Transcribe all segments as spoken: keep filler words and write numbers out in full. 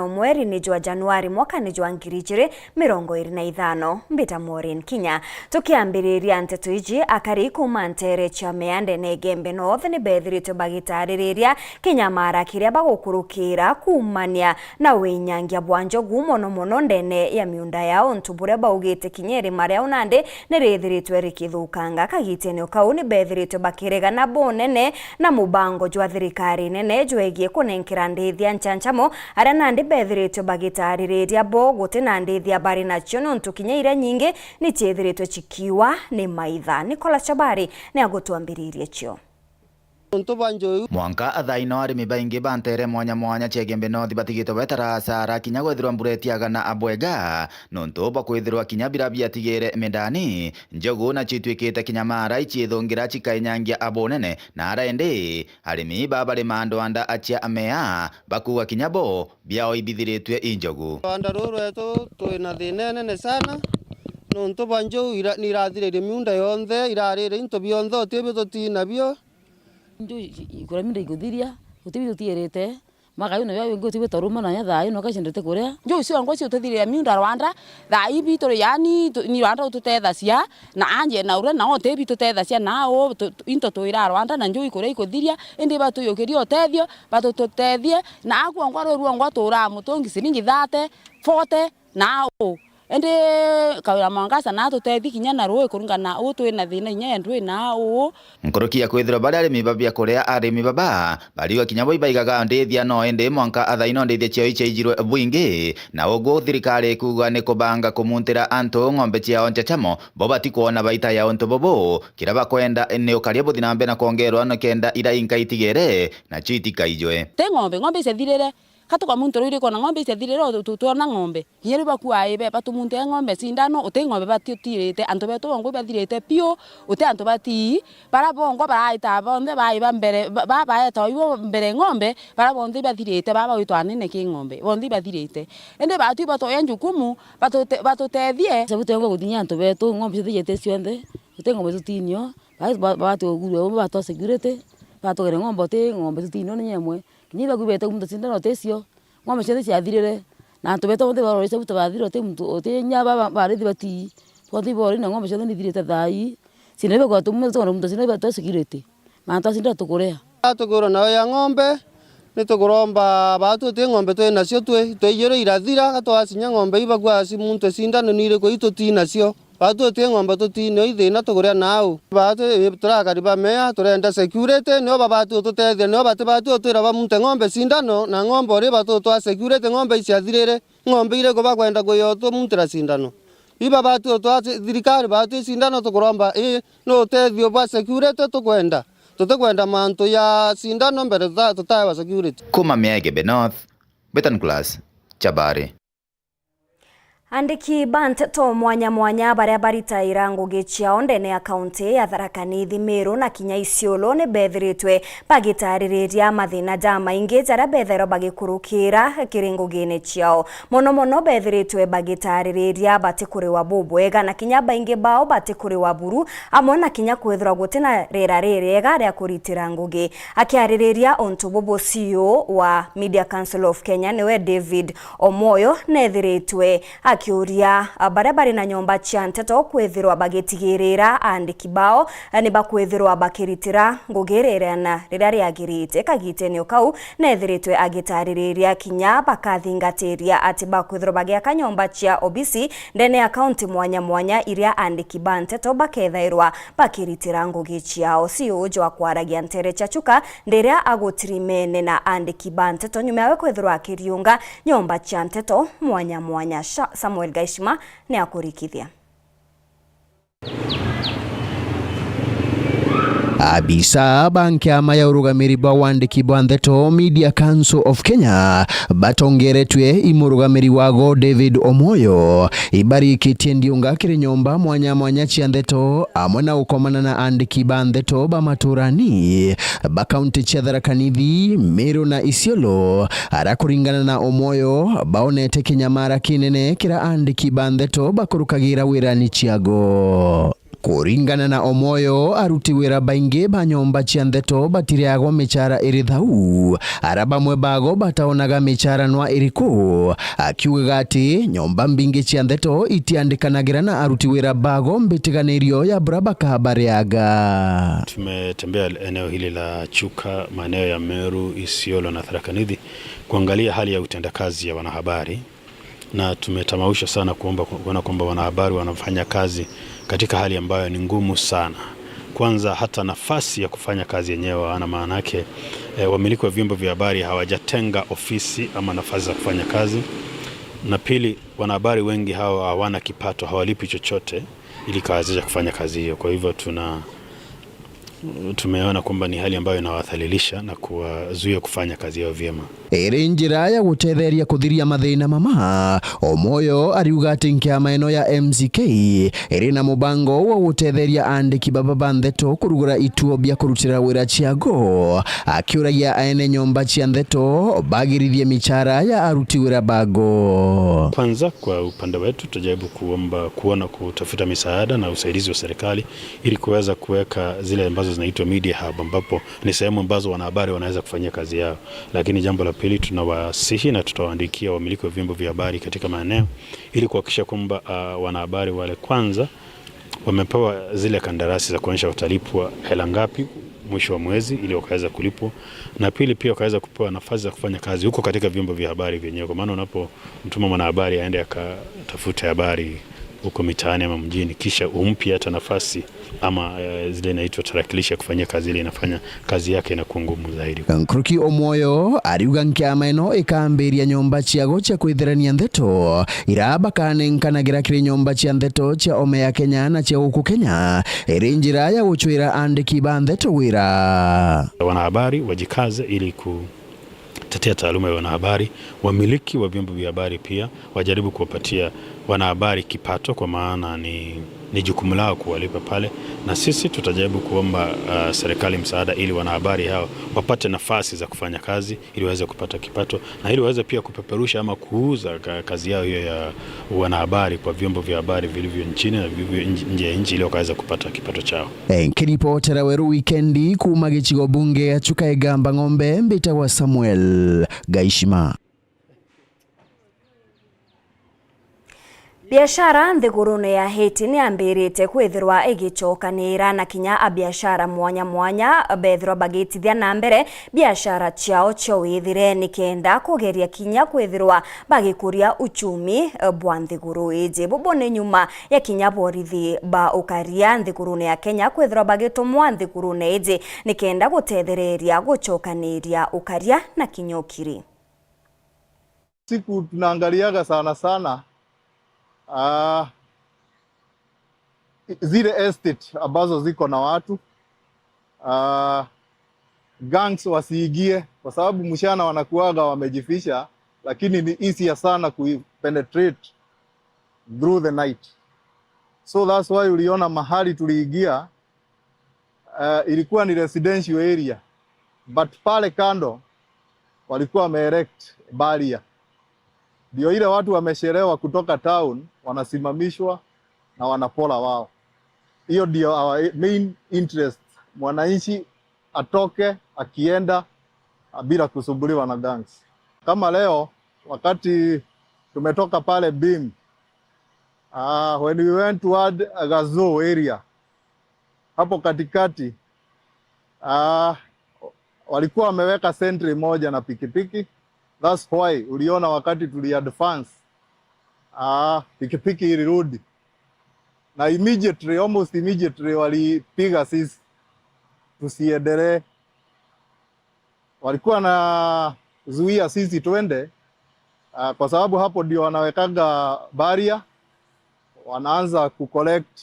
mweri ni jwa Januari, mwaka ni jwa ngiri ijiri mirongo iri na ithano. Mbita Maureen Kinya. Tukiambiriria nteto iji, akari kuuma nteere cia Mea ndene Igembe North ni beethiritwe bagitaririria kinyamara kiria bagukurukira kuumania na winyangia bwa njogu, mono mono ndene ya miunda yao, untu buria baugite kinya irima riao nandi ni riithiritwe rikithukanga. Kagitene o kau, ni beethiritwe bakiregana bunene na mubango jwa thirikari nene jwegie kunenkera ndithia nchancamo, aria nandi beethiritwe bagitaririria bo guti na ndithia bari nacio, niuntu kinya iria nyingi ni ciithiritwe cikiwa ni maitha. Nicholas Chabari ni agutwambiririe cio. Untu bwa njogu. Mwanka thaa ino arimi baingi ba nteere mwanya mwanya cia Igembe North batigitwe betara asara kinya kwithirwa mbura itiaga na abwega, nontu bwa kwithirwa kinya bira biatigire mindani, njogu nacio itwikite kinyamara iciithungira cikainyangia abunene, na ara indi arimi baa bari mandu anda acia Mea bakuuga kinya bo biao ibithiritue i njogu. Rwanda ruru rwetu twina thina inene sana, nontu bwa njogu ira-, ni irathiririe miunda yonthe, irarire into bionthe, uti bio tutii nabio. Njogu i-, i-, kuria miunda ikuthiria, uti bio tutiirite. Maka yu nayo wingi uti bita uruma nayo thaa ino kacindete kuria. Njogu cionkwa ciututhiria miunda Rwanda, thaa ii bitu, yaani, tu-, ni Rwanda ututethacia, na anje na uria nao uti bitutethacia, na uu tu-, tu-, into twira Rwanda, na njogu ikuria ikuthiria, indi batuyukirie utethio, batututethie, na akwa ngwa ruru ngwa turaa mutungi ciringi thirty, forty, na uu. Indi Kawira Mwangaza na atutethie kinya na rui kuringana na uu twina thina inya ya ndui na uu. Nkuruki ya kwithirwa bari arimi ba biakuria, arimi baba bariuga kinya bo ibaigaga ndithia, no indi mwanka thaa ino ndithia ciao iciaijirwe bwingi, na ugu thirikari ikuuga ni kubanga kumuntira antu ng'ombe ciao nchachamo, bo batikwona baita ya untu bubu. Kiria bakwenda ni ukaria buthi na mbere na kwongerwa, nikenda iria inka itigere nacio itikaijwe. Ti ng'ombe, ng'ombe iciathirire. Ka tukamuntura iri kwona ng'ombe iciathirire, tu-, tu-, twona ng'ombe. Kinya riu bakua ibe, batumunte ng'ombe cindano, uti ng'ombe batiutirite, antu betu bongwa ibathirite piu, uti antu batii, bara bongwa baraita bonthe baiba mbere, ba-, ba-, baeta ibo mbere ng'ombe, bara bonthe ibathirite, baba bagwitwa anene ki ng'ombe, bonthe ibathirite. Indi batu ibatoya njukumu, batute-, batutethie. Sabu tengwa gutinya antu betu, ng'ombe cionthe ijete cionthe, uti ng'ombe tutinio, ba-, ba-, batugurue, umwe batwa security, batugere ng'ombe uti ng'ombe tutinio ni nyemwe. Kinya ibaku bete kumunta cindano uticio, ng'ombe cionthe ciathirire, na antu betu bonthe barorire sabu tabathire, uti muntu, uti nya ba-, ba-, barithi batii, bonthe iborire na ng'ombe cionthe nithirite thaa ii. Cindano ibakwa tumunta, tukamunta cindano ibatwa security, mantu a cindano tukurea. Tukirwa nayo ya ng'ombe, ni tukuromba batu uti ng'ombe twi nacio twi, twi ijiri irathira, ka twacinya ng'ombe ibakwa cimunte cindano ni iriku itutii nacio. Batu uti ng'ombe tutinio i thina tukuria nau. Batu turakari ba Mea, turenda security, nio babati ututethia, nio batibati utwira bamunte ng'ombe cindano, na ng'ombe uri batu utwa security, ng'ombe iciathirire, ng'ombe iriku bakwenda kuya utumuntira cindano? Ibabati utwa ci-, thirikari batu cindano tukuromba, ii, ni utethio bwa security tukwenda. Tutikwenda mantu ya cindano mbere tuta-, tutaewa security. Kuma Mea Igembe North, Betan Class, Chabari. Andiki ba nteto mwanya mwanya baria baritaira ngugi ciao ndene ya kaunti ya Tharaka Nithi, Meru na kinya Isiolo ni bethiritwe bagitaririria mathina jamaingi jaria bethairwa bagikurukira kiri ngugine ciao. Mono mono bethiritwe bagitaririria batikuriwa bubwega na kinya baingi bao batikuriwa buru, amwe na kinya kwithirwa guti na riera ririega ria kuritira ngugi. Akiaririria untu bubu, C E O wa Media Council of Kenya niwe David Omoyo nethiritwe akiuria, a, baria bari na nyomba cia nteto kwithirwa bagitigirira aandiki bao, a, ni bakwithirwa bakiritira ngugi riria na riria riagirite. Kagitene o kau, nethiritwe agitaririria kinya bakathingatiria ati bakwithirwa bagiaka nyomba cia obisi ndene ya kaunti mwanya mwanya iria aandiki ba nteto bakethairwa bakiritira ngugi ciao. C E O uju akwaragia nteere cia Chuka ndiria agutirimene na aandiki ba nteto nyuma yawe kwithirwa akiriunga nyomba cia nteto mwanya mwanya. Sha-, Samuel Gaishima ni akurikithia. Abisa ba nkiama ya urugamiri bwa wandiki bwa nteto, Media Council of Kenya, batongeretwe i murugamiri wago David Omoyo, ibarikitie ndiunga kiri nyomba mwanya mwanya cia nteto, amwe na gukomana na andiki ba nteto ba maturani ba kaunti cia Tharaka Nithi, Meru na Isiolo, ara kuringana na Omoyo, baonete kinyamara kinene kira andiki ba nteto bakurukagira wirani ciago. Kuringana na Omoyo, aruti wira baingi ba nyomba cia ndeto batireagwa michara iri thau, ara bamwe bago bataonaga michara nwa iriku, akiugaga ati nyomba mbingi cia ndeto itiandikanagira na aruti wira bago mbitiganirio ya bura bakabariaga. Tumetembea eneo hili la Chuka, maeneo ya Meru, Isiolo na Tharaka Nithi, kuangalia hali ya utendakazi ya wanahabari. Na tumetamausha sana kuomba, kuona kwamba wanahabari wanafanya kazi katika hali ambayo ni ngumu sana. Kwanza, hata nafasi ya kufanya kazi yenyewe hawana, maanake, eh, wamiliki wa vyombo vya habari hawajatenga ofisi ama nafasi za kufanya kazi. Na pili, wanahabari wengi hawa hawana kipato, hawalipwi chochote ili kuwawezesha kufanya kazi hiyo. Kwa hivyo tuna Tumeona kwamba ni hali ambayo inawadhalilisha na kuwazuia kufanya kazi yao vyema. Iri njira ya gutetheria kuthiria mathina mama, Omoyo ariuga ati nkiama ino ya M C K iri na mubango wa gutetheria aandiki baba ba ndeto kurugura ituo bia kurutira wira ciago, akiuragia aene nyomba cia ndeto bagirithie michara ya aruti wira bago. Kwanza, kwa upande wetu, tutajaribu kuomba, kuona, kutafuta misaada na usaidizi wa serikali ili kuweza kuweka zile ambazo zinaitwa media hub, ambapo ni sehemu ambazo wanahabari wanaweza kufanyia kazi yao. Lakini jambo la pili, tunawasihi na tutawaandikia wamiliki wa vyombo vya habari katika maeneo ili kuhakikisha kwamba, ah, wanahabari wale kwanza wamepewa zile kandarasi za kuonyesha watalipwa hela ngapi mwisho wa mwezi ili wakaweza kulipwa, na pili pia wakaweza kupewa nafasi za kufanya kazi huko katika vyombo vya habari vyenyewe, kwa maana unapo mtuma mwanahabari aende akatafute habari huko mitaani ama mjini, kisha umpi hata nafasi ama, eh, zile inaitwa tarakilishi ya kufanyia kazi, ile inafanya kazi yake inakuwa ngumu zaidi. Nkuruki Omoyo ariuga nkiama ino ikambiria nyomba ciago cia kwithirania ndeto, ira bakanenkanagira kiri nyomba cia ndeto cia ome ya Kenya na cia guku Kenya, iri njira ya gucwira andiki ba ndeto wira. Wanahabari wajikaze ili ku tetea taaluma ya wanahabari, wamiliki wa vyombo vya habari pia wajaribu kuwapatia wanahabari kipato, kwa maana ni, ni jukumu lao kuwalipa pale, na sisi tutajaribu kuomba, ah, serikali msaada ili wanahabari hao wapate nafasi za kufanya kazi ili waweze kupata kipato na ili waweze pia kupeperusha ama kuuza ka-, kazi yao hiyo ya wanahabari kwa vyombo vya habari vilivyo nchini na vilivyo nje, nje ya nchi ili wakaweza kupata kipato chao. Eh, nkiripotera Weru Wikendi kuuma gicigo bunge ya Chuka Igamba Ng'ombe, mbitagwa Samuel Gaishima. Biashara nthigurune ya Haiti ni yambirite kwithirwa igicokanira, na kinya abiashara mwanya mwanya bethirwa bagitithia na mbere biashara ciao cio withire, nikenda kugeria kinya kwithirwa bagikuria uchumi bwa nthiguru iji. Bubu ni nyuma ya kinya borithi ba ukaria nthigurune ya Kenya kwithirwa bagitumwa nthigurune iji nikenda gutethereria gucokaniria ukaria na kinya ukiri. Siku tunaangaliaga sana sana, ah, zile estate ambazo ziko na watu, ah, gangs wasiingie, kwa sababu mchana wanakuaga wamejificha, lakini ni easier sana kupenetrate through the night. So that's why uliona mahali tuliingia, eh, ilikuwa ni residential area, but pale kando walikuwa wameerect barrier. Ndio ile watu wamechelewa kutoka town, wanasimamishwa na wanapora wao. Hiyo ndio our main interest, mwananchi atoke akienda, ah, bila kusumbuliwa na gangs. Kama leo, wakati tumetoka pale Beam, ah, when we went toward Gazo area, hapo katikati, ah, walikuwa wameweka sentry moja na pikipiki. That's why uliona wakati tuli advance, ah, pikipiki ilirudi. Na immediately, almost immediately walipiga sisi tusiendelee. Walikuwa wanazuia sisi twende, ah, kwa sababu hapo ndio wanawekaga barrier, wanaanza kucollect,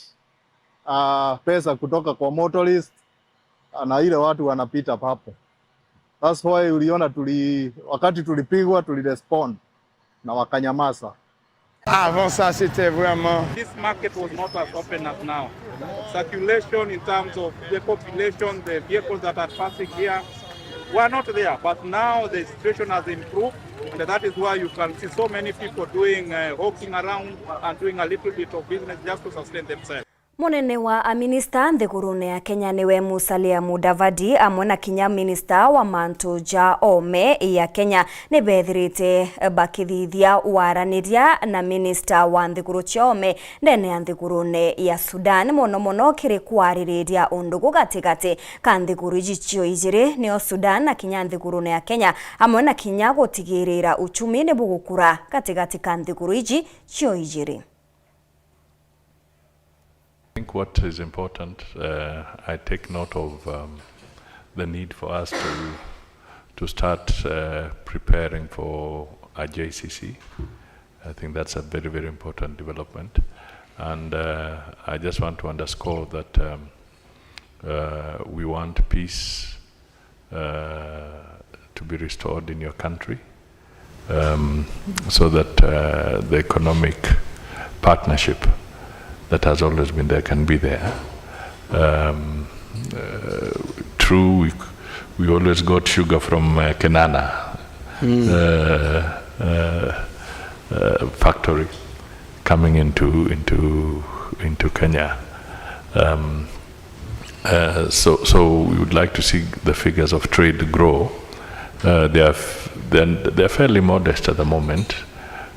ah, pesa kutoka kwa motorist, ah, na ile watu wanapita hapo. That's why uliona tuli-, wakati tulipigwa, tulirespond na wakanyamaza. Avant ça, c'était vraiment... This market was not as open as now. Circulation in terms of the population, the vehicles that are passing here were not there. But now the situation has improved, and that is why you can see so many people doing, uh, hawking around and doing a little bit of business just to sustain themselves. Munene wa aminista nthigurune ya Kenya niwe Musalia Mudavadi, amwe na kinya minista wa mantu ja oome ya Kenya, ni beethirite bakithithia waraniria na minista wa nthiguru cia oome ndene ya nthigurune ya Sudan, mono mono kiri kwaririria undugu gatigati ka nthiguru iji cio ijiri, nio Sudan na kinya nthigurune ya Kenya, amwe na kinya gutigirira uchumi ni bugukura gatigati ka nthiguru iji cio ijiri. I think what is important, uh, I take note of, um, the need for us to, to start, uh, preparing for a J C C. I think that's a very, very important development. And, uh, I just want to underscore that, um, uh, we want peace uh, to be restored in your country, um, so that, uh, the economic partnership that has always been there can be there. Um, uh, true, we, we always got sugar from, uh, Kenana, uh, uh, uh, factory coming into, into, into Kenya. Um, Uh, so, so we would like to see the figures of trade grow. Uh, they are f-, they're, they're fairly modest at the moment,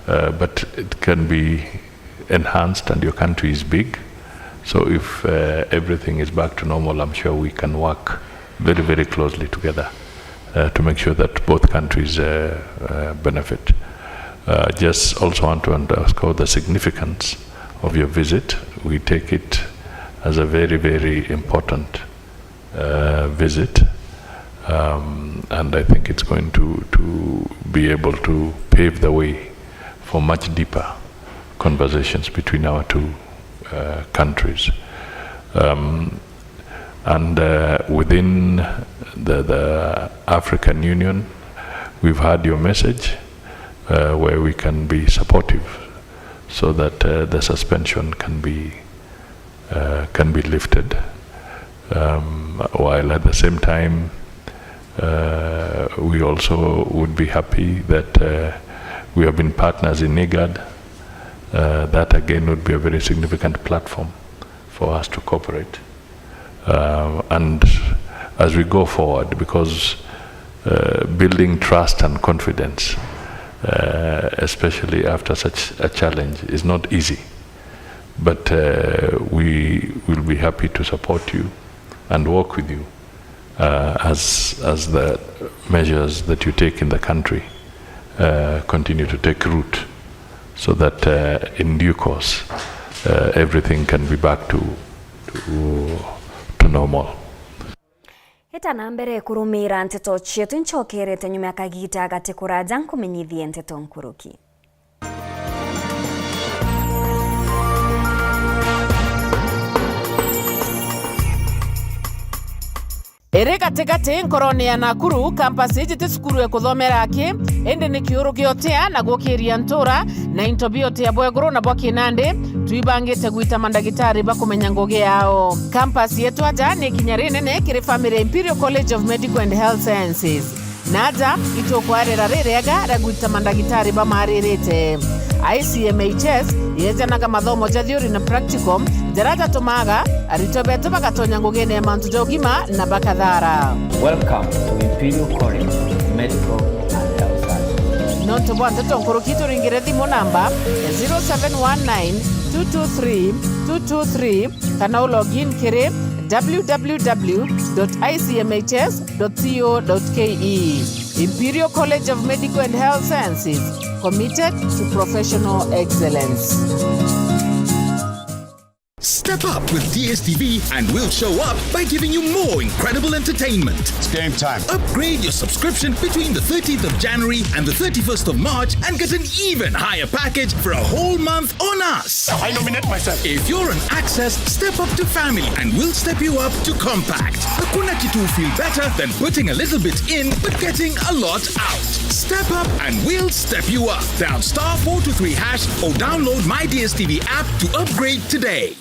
uh, but it can be enhanced, and your country is big. So if, uh, everything is back to normal, I'm sure we can work very, very closely together, uh, to make sure that both countries, uh, uh, benefit. Uh, just also want to underscore the significance of your visit. We take it as a very, very important, uh, visit, um, and I think it's going to, to be able to pave the way for much deeper conversations between our two, uh, countries. Um, and, uh, within the, the African Union, we've heard your message, uh, where we can be supportive so that, uh, the suspension can be, uh, can be lifted. Um, while at the same time, uh, we also would be happy that, uh, we have been partners in IGAD. Uh, that again would be a very significant platform for us to cooperate. Uh, and as we go forward, because, uh, building trust and confidence, uh, especially after such a challenge, is not easy. But, uh, we will be happy to support you and work with you, uh, as, as the measures that you take in the country, uh, continue to take root, so that, uh, in due course, uh, everything can be back to, to, to normal. Ita na mbere kurumira nteto cietu, incokerete nyuma ya kagiita gati kuraja nkumenyithie nteto nkuruki. Iri gatigati nkorone ya Nakuru, campus iji ti cukuru ya kuthomera aki, indi ni kiuru gia utia na gukiria ntura, na into bia utia bwa iguru na bwa kinandi, twibangite gwita mandagitari ba kumenya ngugi yao. Campus yetu aja ni ikinya rinene kiri family ya Imperial College of Medical and Health Sciences. Na aja itukwarira ririega ria gwita mandagitari bamaririte. I C M H S yejanaga mathomo ja theory na practical, jaria jatumaga aritwa betu bagatonya ngugine ya mantu ja ugima na bakathara. Welcome to Imperial College of Medical and Health Sciences. Nontu bwa nteto nkuruki, turingire thimu namba zero seven one nine two two three two two three kana u log in kiri w w w dot i c m h s dot co dot k e. Imperial College of Medical and Health Sciences, committed to professional excellence. Step up with D S T V and we'll show up by giving you more incredible entertainment. It's game time. Upgrade your subscription between the thirteenth of January and the thirty-first of March and get an even higher package for a whole month on us. I nominate myself. If you're on Access, step up to family and we'll step you up to compact. Hakuna kitu feel better than putting a little bit in but getting a lot out. Step up and we'll step you up. Dial star four two three hash or download My D S T V app to upgrade today.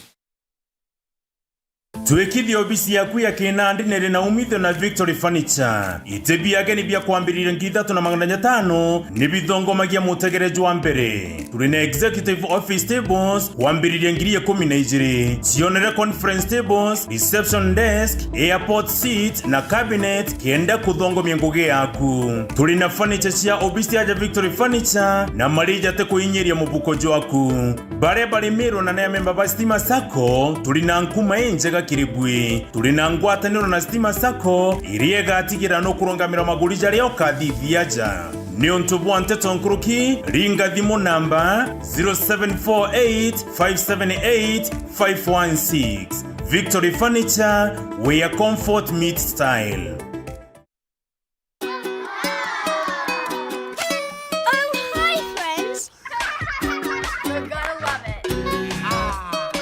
Twikithia obisi yaku ya kinandi niri na umithio na Victory Furniture. Iti bia ageni bia kwambiriria ngiri ithatu na magana jatano ni bithongomagia mutegere jwa mbere. Turi na executive office tables kwambiriria ngiri ikumi na ijiri. Cionere conference tables, reception desk, airport seat na cabinet kenda kuthongomia ngugi yaku. Turi na furniture cia obisi aja Victory Furniture na marija ti kuinyiria mubuko jwaku. Baria bari Meru na ni amemba ba Stima Sacco, turi na nkuma injega kiri bui. Turi na ngwataniro na Stima Sacco, iria igatigira nukurungamira maguri jaria ukathithia aja. Niuntu bwa nteto nkuruki, ringa thimu namba zero seven four eight five seven eight five one six. Victory Furniture, where comfort meets style. Oh, hi, friends. You're gonna love it. Ah,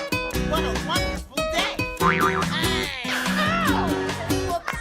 what a wonderful day. Hey. Ow. Whoops.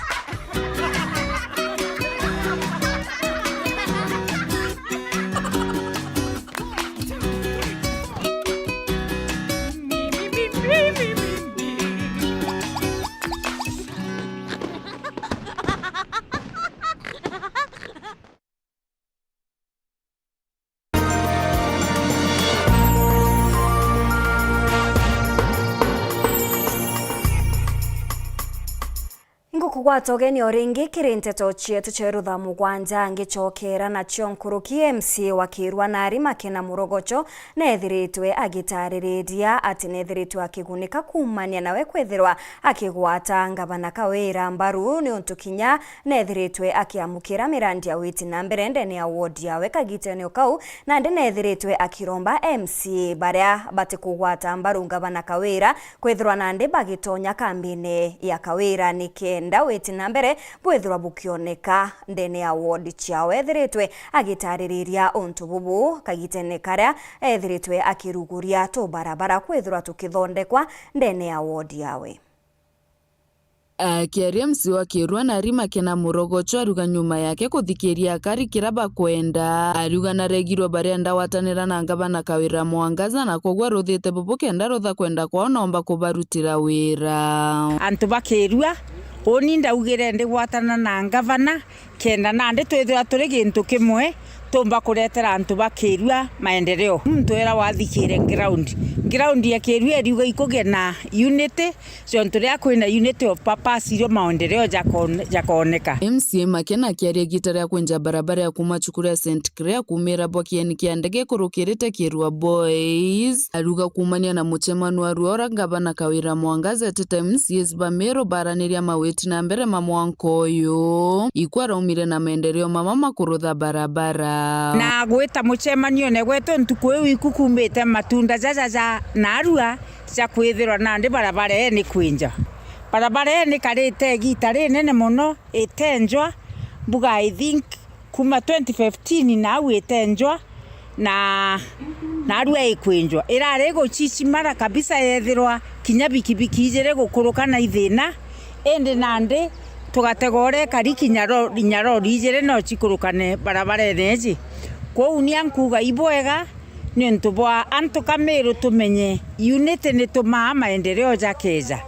Ngukugwata ugeni o ringi kiri nteto cietu cia rutha mugwanja, ngicokera nacio nkuruki. M C A wa Kirua Nari Makena Murogocho neethiritwe agitaririria ati neethiritwe akigunika kuumania nawe kwithirwa akigwata ngavana Kawira mbaru, niuntu kinya neethiritwe akiamukira mirandi ya witi na mbere ndene ya ward yawe kagitene o kau, nandi neethiritwe akiromba M C A baria batikugwata mbaru ngavana Kawira kwithirwa nandi bagitonya kambine ya Kawira nikenda witi na mbere bwithirwa bukioneka ndene ya ward ciao. Ethiritwe agitaririria untu bubu kagitene karia ethiritwe akiruguria tubarabara kwithirwa tukithondekwa ndene ya ward yawe. Akiaria M C A wa Kirua Nari Makena Murogocho aruga nyuma yake kuthikiria akari kira bakwenda. Ariuga naregirwe baria ndagwatanira na ngavana Kawira Mwangaza, na kwoguo aruthite bubu kenda rutha kwenda kwao, nomba kubarutira wira. Antu ba Kirua, uni ndaugire ndigwatana na ngavana, kenda nandi twithirwa turi gintu kimwe, tumba kuretera antu ba Kirua maendeleo. Muntu era wathikire ground. Ground ya Kirua iriuga ikugia na unity, ciontu riria kwina unity of purpose, irio maendeleo jakon-, jakoneka. M C A Makena akiaria igita ria kwinja barabara ya kuuma cukuru ya Saint Clare kuumira bwa kieni kia ndege ikurukirite Kirua Boys. Aruga kuumania na mucemano wa ruora, ngavana Kawira Mwangaza etite M C As ba Meru baraniria mawiti na mbere ma mwanka uyu. Ikwa araumire na maendeleo mama ma kurutha barabara. Na gwita mucemanione gwetu ntuku iu iku kuumite matunda jaja ja narua ja kwithirwa nandi barabara ii ni kwinja. Barabara ii ni karite igita rinene mono itenjwa, mbuga I think kuuma twenty fifteen na au itenjwa, na, na arua ikwinjwa. Irari iguchichimara kabisa, yethirwa kinya bikibiki ijiri gukuruka na ithina, indi nandi tugatega uria ikari kinya ro-, inya rori ijiri no cikurukane barabarene iji. Kwou nia nkuga ibwega, niuntu bwa antu ka Meru tumenye unity nitumaa maendeleo jakeja.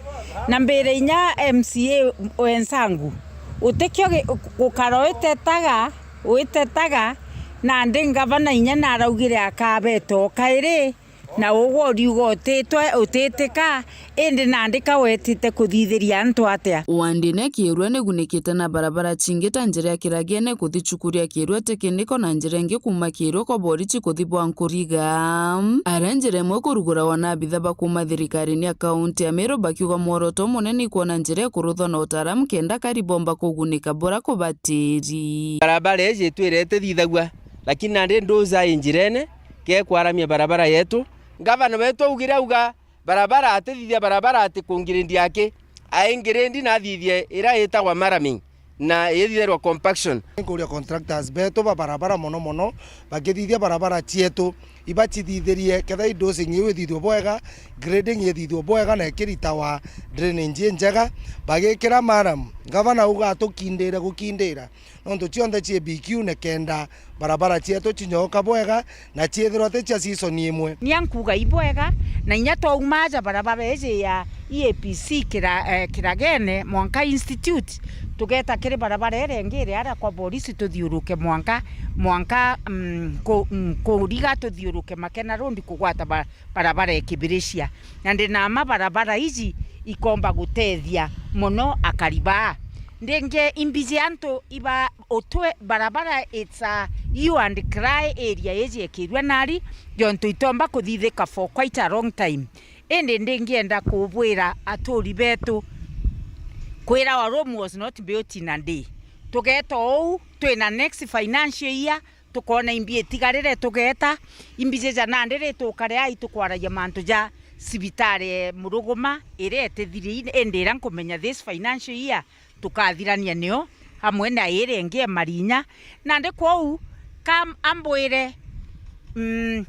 Na mbire inya M C A wenzangu, utikio gi-, gukara uitetaga, uitetaga, nandi ngavana inya naraugire akabeta o kairi, na ugwe uriuga utitwe, utitika, indi nandi ka wetite kuthithiria antu atia? Wandine Kirua nigunikite na barabara cingi ta njira ya Kiragene kuthi cukuru ya Kirua Tekiniko na njira ingi kuuma Kirua kwa Borichi kuthi bwa Nkuriga. Aria njira imwe kuruguragwa na abitha ba kuuma thirikarine ya kaunti ya Meru bakiuga mworoto munene ikwona njira ikuruthwa na utaaramu kenda akari bomba kugunika bura kubatiri. Barabara iji itwire itithithagua, lakini nandi nduja i njirene kekwaramia barabara yetu. Ngavana wetu augire auga, barabara atithithia barabara ati kungirindi aki, aingirindi na athithie ira itagwa marraming na ithitherwa compaction. Nkuria contractors betu ba barabara mono mono bakithithia barabara cietu, ibacithithirie ketha i dosing iu ithithwe bwega, grading ithithwe bwega na ikiritawa drainage injega, bagikira marram. Ngavana auga atukindire gukindira. Nontu cionthe cii B Q nikenda barabara cietu cinyoka bwega na ciithirwa ti cia season imwe. Nia nkuga ibwega, na inya twauma aja barabara iji ya E A P C kira-, eh, Kiragene mwanka Institute, tugeta kiri barabara iria ingi iri aria kwa borisi tuthiuruke mwanka, mwanka, mm, ku-, mm, kuriga tuthiuruke Makena Road kugwata ba-, barabara ikibiricia. Na ndi na mma barabara iji ikomba gutethia mono akari baa. Ndingi imbiji antu iba utwe barabara, it's a hue and cry area iji ikirua nari, jontu itomba kuthithika for quite a long time. Indi ndingienda kubwira aturi betu, kwirawa Rome was not built in a day. Tugeta uu, twina next financial year, tukoona imbi itigarire tugeta, imbi jija nandi ri tukare ai tukwaragia mantu ja cibitari e Muruguma iria itithiri, indi iria nkumenya this financial year tukathirania nio hamwe na iria ingi e Marinya. Nandi kwou, ka ambwire, mm,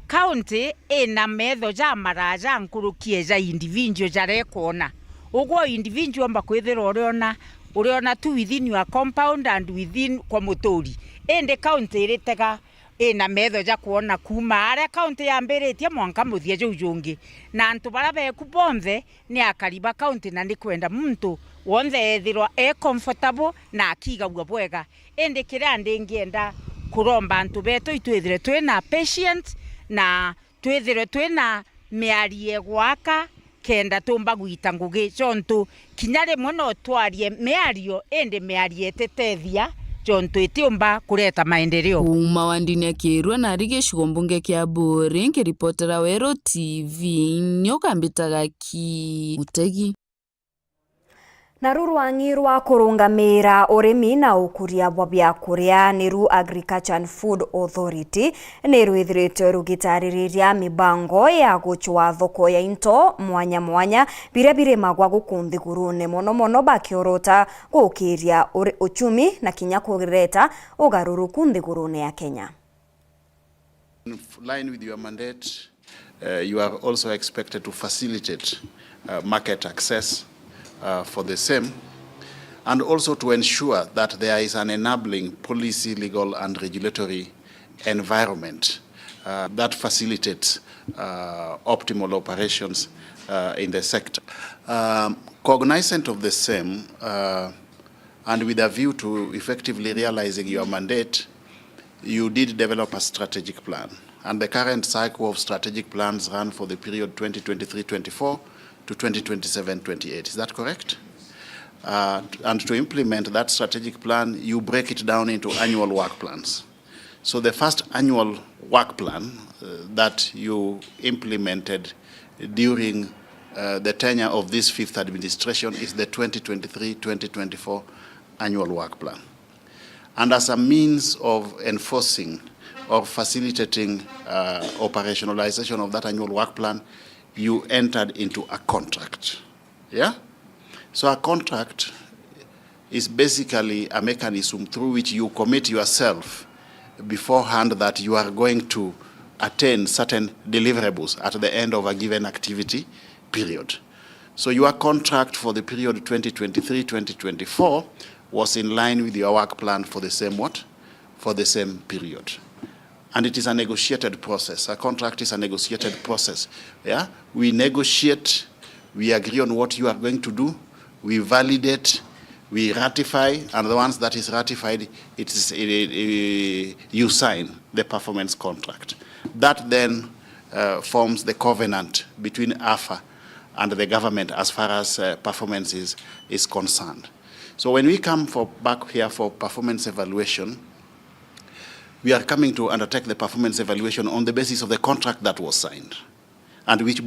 county ina metho ja maraja nkuruki e ja individual jaria ikwona. Ugwe individual omba kwithirwa uriona, uriona tu within your compound and within kwa muturi. Indi county iritega ina metho ja kwona kuuma aria county yambiritie mwanka muthia juu jungi. Na antu baria beku bonthe ni akari ba county, na ni kwenda muntu wonthe ethirwa e comfortable na akigagua bwega. Indi kiria ndingienda kuromba antu betu, itwithire twina patient na twithirwe twina miario igwaka, kenda tumba gwita ngugi, jontu kinya rimwe no twarie miario, indi miario ititethia, jontu itiumba kureta maendeleo. Kuuma wandini ya Kirua na ari gicigo mbunge kia Buuri, nkiripotera Weru T V, nio kambitaga ki Mutegi. Naru rwang'i rwa kurungamiira urimi na ukuria bwa biakuria, niru Agriculture and Food Authority, ni rwithiritwe rugitaririria mibango ya gucwa thoko ya into mwanya mwanya biria birimagwa guku nthigurune, mono mono bakiorota gukiria uri-, uchumi na kinya kureta ugaruruku nthigurune ya Kenya. In line with your mandate, uh, you are also expected to facilitate, uh, market access, uh, for the same, and also to ensure that there is an enabling policy, legal, and regulatory environment, uh, that facilitates, uh, optimal operations, uh, in the sector. Um, cognizant of the same, uh, and with a view to effectively realizing your mandate, you did develop a strategic plan. And the current cycle of strategic plans run for the period twenty twenty-three twenty-four to twenty twenty-seven twenty-eight. Is that correct? Uh, and to implement that strategic plan, you break it down into annual work plans. So the first annual work plan, uh, that you implemented during, uh, the tenure of this fifth administration is the twenty twenty-three twenty twenty-four annual work plan. And as a means of enforcing or facilitating, uh, operationalization of that annual work plan, you entered into a contract. Yeah? So a contract is basically a mechanism through which you commit yourself beforehand that you are going to attain certain deliverables at the end of a given activity period. So your contract for the period twenty twenty-three twenty twenty-four was in line with your work plan for the same what? For the same period. And it is a negotiated process. A contract is a negotiated process. Yeah? We negotiate, we agree on what you are going to do, we validate, we ratify, and the ones that is ratified, it is, eh, eh, you sign the performance contract. That then, uh, forms the covenant between AFA and the government as far as, uh, performance is, is concerned. So when we come for, back here for performance evaluation, we are coming to undertake the performance evaluation on the basis of the contract that was signed and which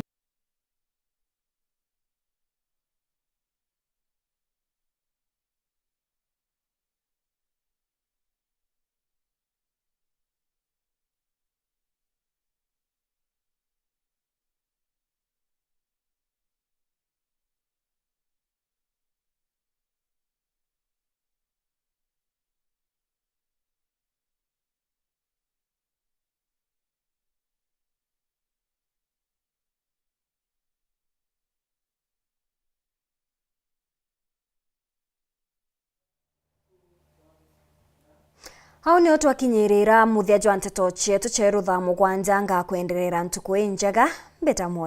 Au nio twakinyirira muthia jwa nteto cietu cia ruthaa mugwanja. Ngakwenderera ntuku injega. Mbeta mwe.